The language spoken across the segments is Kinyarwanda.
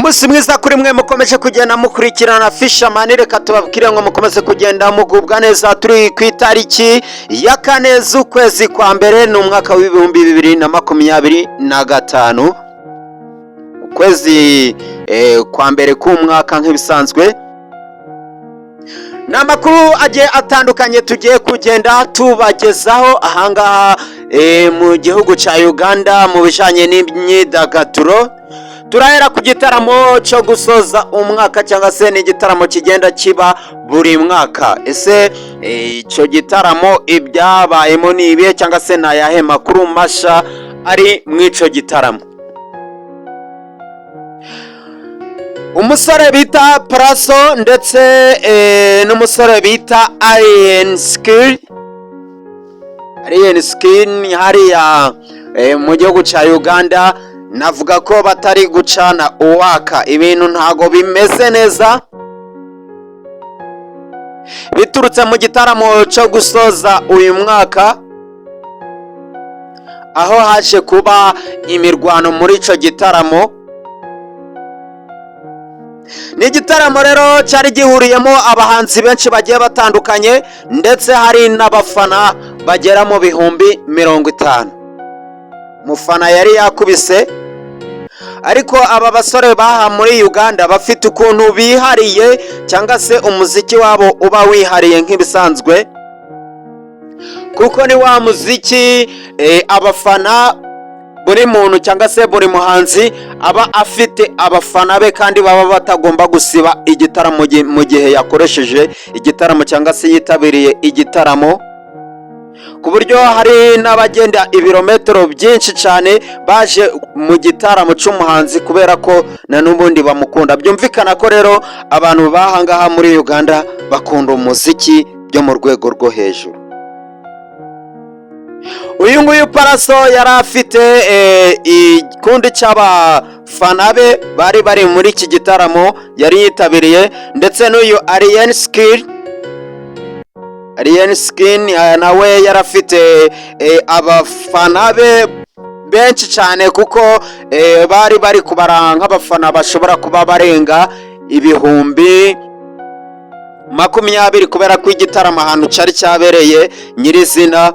Umunsi mwiza kuri mwe mukomeje kugenda mukurikirana Fisherman. Reka tubabwire ngo mukomeze kugenda mugubwa neza. Turi ku itariki ya 4 z'ukwezi kwa mbere, ni umwaka wa 2025, ukwezi kwa mbere k'umwaka. Nk'ibisanzwe, ni amakuru agiye atandukanye tugiye kugenda tubagezaho ahangaha mu gihugu cya Uganda mu bijyanye n'imyidagaduro. Turahera ku gitaramo cyo gusoza umwaka, cyangwa se ni igitaramo kigenda kiba buri mwaka. Ese icyo gitaramo ibyabayemo ni ibihe, cyangwa se ni ayahe makuru mashya ari mu icyo gitaramo? Umusore bita Pallaso ndetse n'umusore bita Alien Skin, Alien Skin hariya mu gihugu cya Uganda, navuga ko batari gucana uwaka. Ibintu ntago bimeze neza biturutse mu gitaramo cyo gusoza uyu mwaka, aho haje kuba imirwano muri icyo gitaramo. Ni igitaramo rero cyari gihuriyemo abahanzi benshi bagiye batandukanye, ndetse hari n'abafana bagera mu 50,000. Umufana yari yakubise. Ariko aba basore baha muri Uganda bafite ukuntu bihariye, cyangwa se umuziki wabo uba wihariye nk'ibisanzwe, kuko ni wa muziki abafana, buri muntu cyangwa se buri muhanzi aba afite abafana be, kandi baba batagomba gusiba igitaramo mu gihe yakoresheje igitaramo cyangwa se yitabiriye igitaramo, ku buryo hari n'abagenda ibirometero byinshi cyane baje mu gitaramo cy'umuhanzi kubera ko na n'ubundi bamukunda. Byumvikana ko rero abantu b'ahangaha muri Uganda bakunda umuziki byo mu rwego rwo hejuru. Uyu nguyu Pallaso yari afite igikundi cy'abafana be bari bari muri iki gitaramo yari yitabiriye, ndetse n'uyu Alien Skin, Alien Skin nawe yari afite abafana be benshi cyane, kuko bari bari kubara nk'abafana bashobora kuba barenga 20,000, kubera ko igitaramo ahantu cyari cyabereye nyirizina,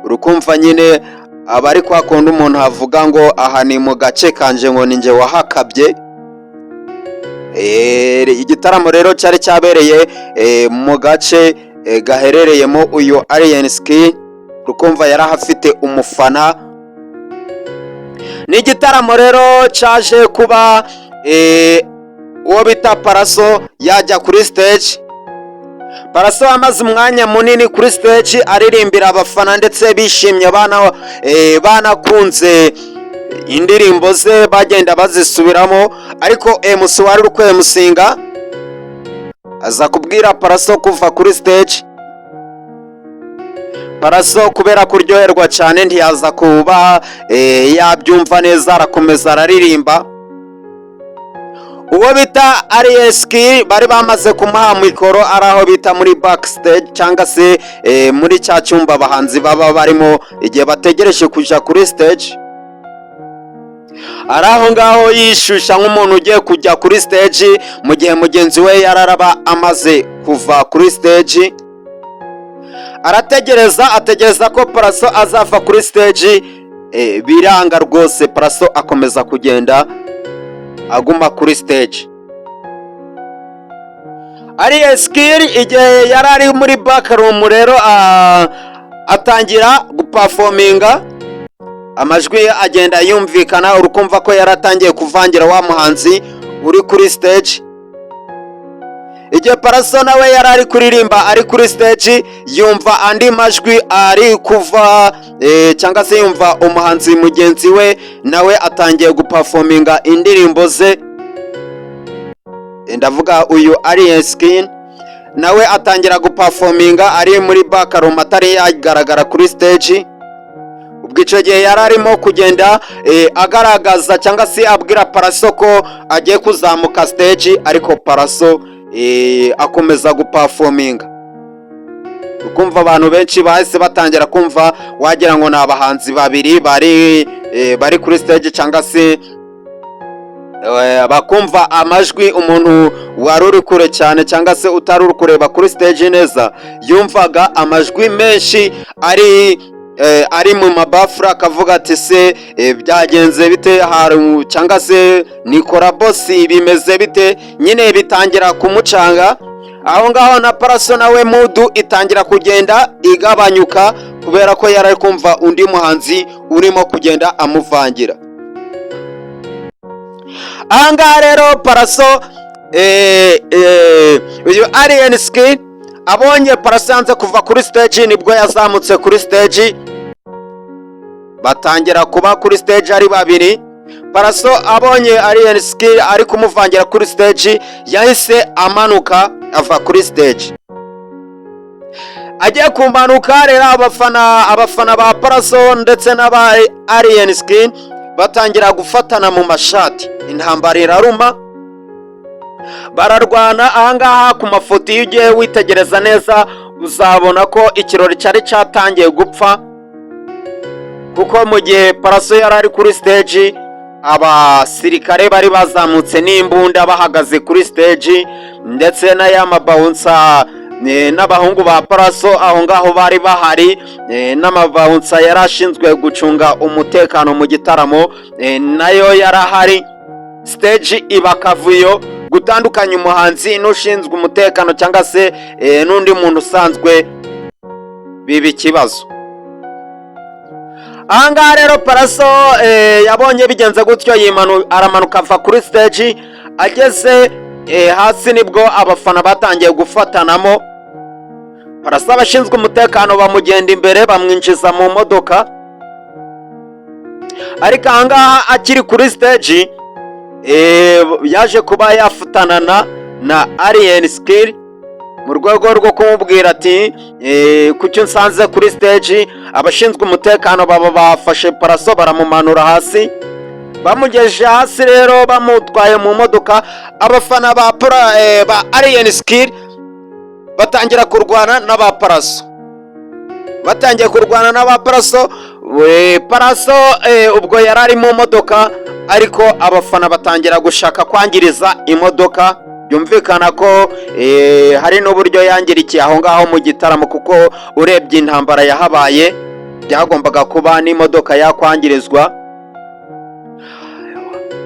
urukumva nyine aba ari kwa kundi umuntu avuga ngo aha ni mu gace kanje, ngo ni njye wahakabye. Igitaramo rero cyari cyabereye mu gace gaherereyemo uyu Alien Skin, rukumva yari ahafite umufana. Ni igitaramo rero cyaje kuba uwo bita Pallaso yajya kuri stage. Pallaso amaze umwanya munini kuri stage aririmbira abafana, ndetse bishimye, banakunze indirimbo ze, bagenda bazisubiramo. Ariko MC wari uri kwemusinga aza kubwira Pallaso kuva kuri stage. Pallaso kubera kuryoherwa cyane ntiyaza kuba yabyumva neza, arakomeza araririmba. Uwo bita Alien Skin bari bamaze kumuha mikoro, ari aho bita muri backstage, cyangwa se muri cya cyumba abahanzi baba barimo igihe bategereje kujya kuri stage. Ari aho ngaho yishusha nk'umuntu ugiye kujya kuri stage, mu gihe mugenzi we yararaba amaze kuva kuri stage. Arategereza, ategereza ko Pallaso azava kuri stage, biranga rwose. Pallaso akomeza kugenda aguma kuri stage. Alien Skin igihe yari ari muri backroom rero, atangira guperforminga, amajwi ye agenda yumvikana, urukumva ko yari atangiye kuvangira wa muhanzi uri kuri stage. Igihe Pallaso nawe yari ari kuririmba ari kuri stage, yumva andi majwi ari kuva cyangwa se yumva umuhanzi mugenzi we nawe atangiye guperforminga indirimbo ze. Ndavuga uyu Alien Skin, nawe atangira guperforminga ari muri backroom, atari yagaragara kuri stage. Ubwo icyo gihe yari arimo kugenda agaragaza cyangwa se abwira Pallaso ko agiye kuzamuka stage, ariko Pallaso akomeza guperforminga. Ukumva abantu benshi bahise batangira kumva wagira ngo ni abahanzi babiri bari kuri stage, cyangwa se Bakumva amajwi. Umuntu wari uri kure cyane cyangwa se utari uri kureba kuri stage neza yumvaga amajwi menshi ari mu mabafure, akavuga ati: "Se byagenze bite?" Hari cyangwa se ni collabo, bimeze bite nyine? Bitangira kumucanga aho ngaho. Na Pallaso nawe mood itangira kugenda igabanyuka kubera ko yari ari kumva undi muhanzi urimo kugenda amuvangira. Aha ngaha rero Pallaso, uyu Alien Skin abonye Pallaso yanze kuva kuri stage, nibwo yazamutse kuri stage, batangira kuba kuri stage ari babiri. Pallaso abonye Alien Skin ari kumuvangira kuri stage, yahise amanuka ava kuri stage. Agiye kumanuka rero, abafana ba Pallaso ndetse n'aba Alien Skin batangira gufatana mu mashati, intambara iraruma, bararwana. Ahangaha ku mafoto, iyo ugiye witegereza neza, uzabona ko ikirori cyari cyatangiye gupfa, kuko mu gihe Pallaso yari ari kuri stage, abasirikare bari bazamutse n'imbunda bahagaze kuri stage, ndetse n'aya ma bouncer n'abahungu ba Pallaso aho ngaho bari bahari, n'ama bouncer yari ashinzwe gucunga umutekano mu gitaramo nayo yari ahari. Stage iba akavuyo. Gutandukanya umuhanzi n'ushinzwe umutekano cyangwa se n'undi muntu usanzwe biba ikibazo. Ahangaha rero Pallaso yabonye bigenze gutyo, aramanuka ava kuri stage. Ageze hasi nibwo abafana batangiye gufatanamo. Pallaso, abashinzwe umutekano bamugenda imbere, bamwinjiza mu modoka. Ariko ahangaha akiri kuri stage, yaje kuba yafutanana na Alien Skin mu rwego rwo kumubwira ati: "Kuki nsanze kuri stage?" Abashinzwe umutekano baba bafashe Pallaso, baramumanura hasi. Bamugejeje hasi rero, bamutwaye mu modoka, abafana ba Alien Skin batangira kurwana n'aba Pallaso. Batangiye kurwana n'aba Pallaso, Pallaso ubwo yari ari mu modoka, ariko abafana batangira gushaka kwangiriza imodoka. Byumvikana ko hari n'uburyo yangirikiye aho ngaho mu gitaramo, kuko urebye intambara yahabaye, byagombaga kuba n'imodoka yakwangirizwa.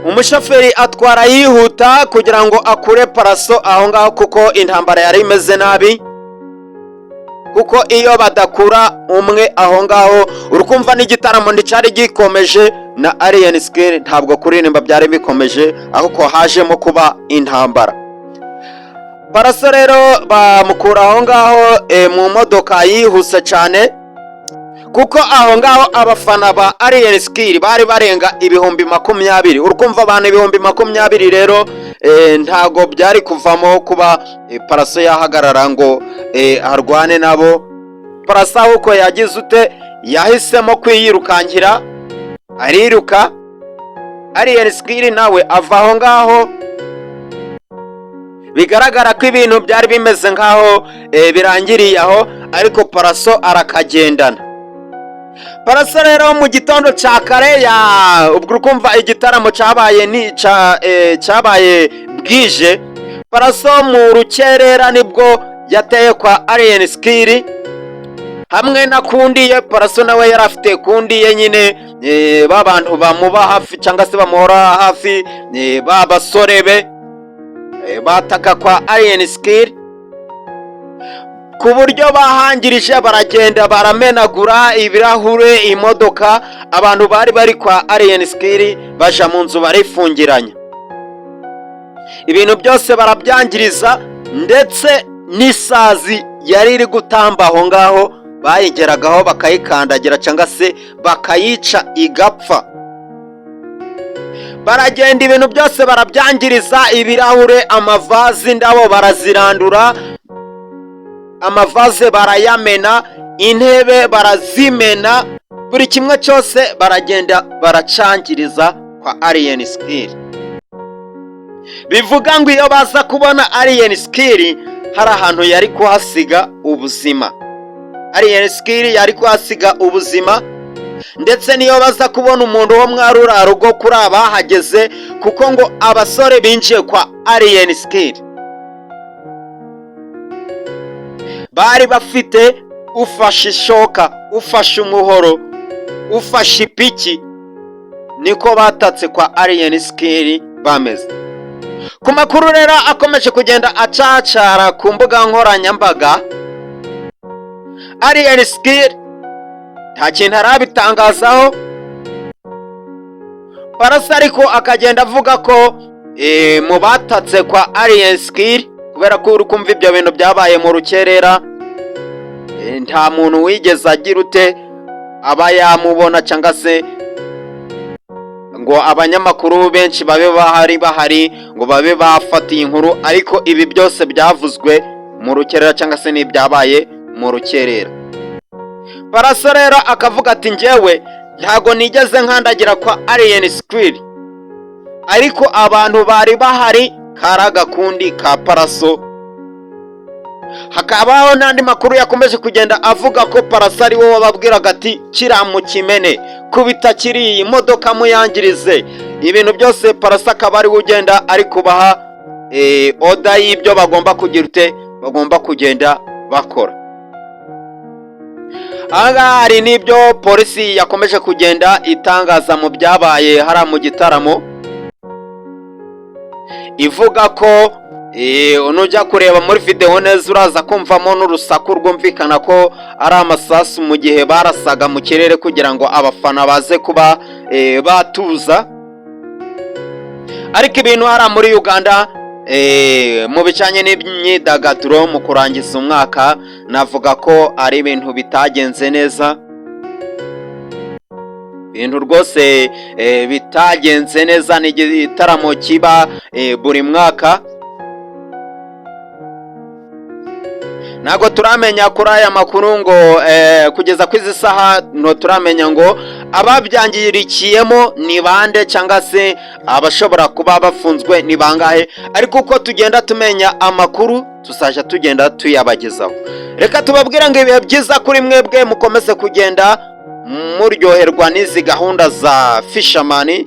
Umushoferi atwara yihuta kugira ngo akure Pallaso aho ngaho, kuko intambara yari imeze nabi, kuko iyo badakura umwe aho ngaho, urukumva n'igitaramo nticyari gikomeje, na Alien Skin ntabwo kuririmba byari bikomeje, ahubwo hajemo kuba intambara. Pallaso rero bamukura aho ngaho mu modoka yihuse cyane, kuko aho ngaho abafana ba Alien Skin bari barenga 20,000. Urukumva abantu 20,000 rero, ntago byari kuvamo kuba Pallaso yahagarara ngo arwane nabo. Pallaso ahubwo yagize ute? Yahisemo kwiyirukankira, ariruka. Alien Skin nawe ava aho ngaho. Bigaragara ko ibintu byari bimeze nk'aho birangiriye aho, ariko Pallaso arakagendana. Pallaso rero mu gitondo cya kare ya ubwo, ukumva igitaramo cyabaye ni cyabaye bwije. Pallaso mu rukerera nibwo yateye kwa Alien Skin hamwe na kundiye. Pallaso nawe yari afite kundiye nyine, ba bantu bamuba hafi cyangwa se bamuhora hafi, ba basore be, bataka kwa Alien Skin ku buryo bahangirije, baragenda baramenagura ibirahure, imodoka. Abantu bari bari kwa Alien Skin baja mu nzu, barifungiranya, ibintu byose barabyangiriza, ndetse n'isazi yari iri gutamba aho ngaho bayigeragaho bakayikandagira cyangwa se bakayica igapfa. Baragenda, ibintu byose barabyangiriza, ibirahure, amavazi, indabo barazirandura, amavaze barayamena, intebe barazimena, buri kimwe cyose baragenda baracangiriza kwa Alien Skin. Bivuga ngo iyo baza kubona Alien Skin hari ahantu yari kuhasiga ubuzima, Alien Skin yari kuhasiga ubuzima. Ndetse niyo baza kubona umuntu wo mwarura rugo kuri abahageze, kuko ngo abasore binjiye kwa Alien Skin bari bafite ufashe ishoka, ufashe umuhoro, ufashe ipiki, niko batatse kwa Alien Skin bameze. Ku makuru rero akomeje kugenda acacara ku mbuga nkoranyambaga, Alien Skin nta kintu arabitangazaho. Pallaso ariko akagenda avuga ko mu batatse kwa Alien Skin, kubera ko uri kumva ibyo bintu byabaye mu rukerera, nta muntu wigeze agira ute aba yamubona, cyangwa se ngo abanyamakuru benshi babe bahari ngo babe bafatiye inkuru. Ariko ibi byose byavuzwe mu rukerera, cyangwa se n'ibyabaye mu rukerera. Pallaso rero akavuga ati: "Njyewe ntago nigeze nkandagira kwa Alien Skin, ariko abantu bari bahari kari agakundi ka Pallaso." Hakabaho n'andi makuru yakomeje kugenda avuga ko Pallaso ari we wababwiraga ati: "Kiriya mukimene, kubita kiriya modoka, muyangirize ibintu byose." Pallaso akaba ari we ugenda ari kubaha order y'ibyo bagomba kugira ute, bagomba kugenda bakora. Aha ngaha hari n'ibyo polisi yakomeje kugenda itangaza mu byabaye hariya mu gitaramo, ivuga ko nujya kureba muri videwo neza uraza kumvamo n'urusaku rwumvikana ko ari amasasu mu gihe barasaga mu kirere kugira ngo abafana baze kuba batuza. Ariko ibintu hariya muri Uganda mu bijyanye n'imyidagaduro mu kurangiza umwaka, navuga ko ari ibintu bitagenze neza, ibintu rwose bitagenze neza. Ni igitaramo kiba buri mwaka. Ntabwo turamenya kuri aya makuru ngo kugeza ku izi saha turamenya ngo ababyangirikiyemo ni bande, cyangwa se abashobora kuba bafunzwe ni bangahe. Ariko uko tugenda tumenya amakuru tuzajya tugenda tuyabagezaho. Reka tubabwire ngo ibihe byiza kuri mwebwe, mukomeze kugenda muryoherwa n'izi gahunda za Fishamani.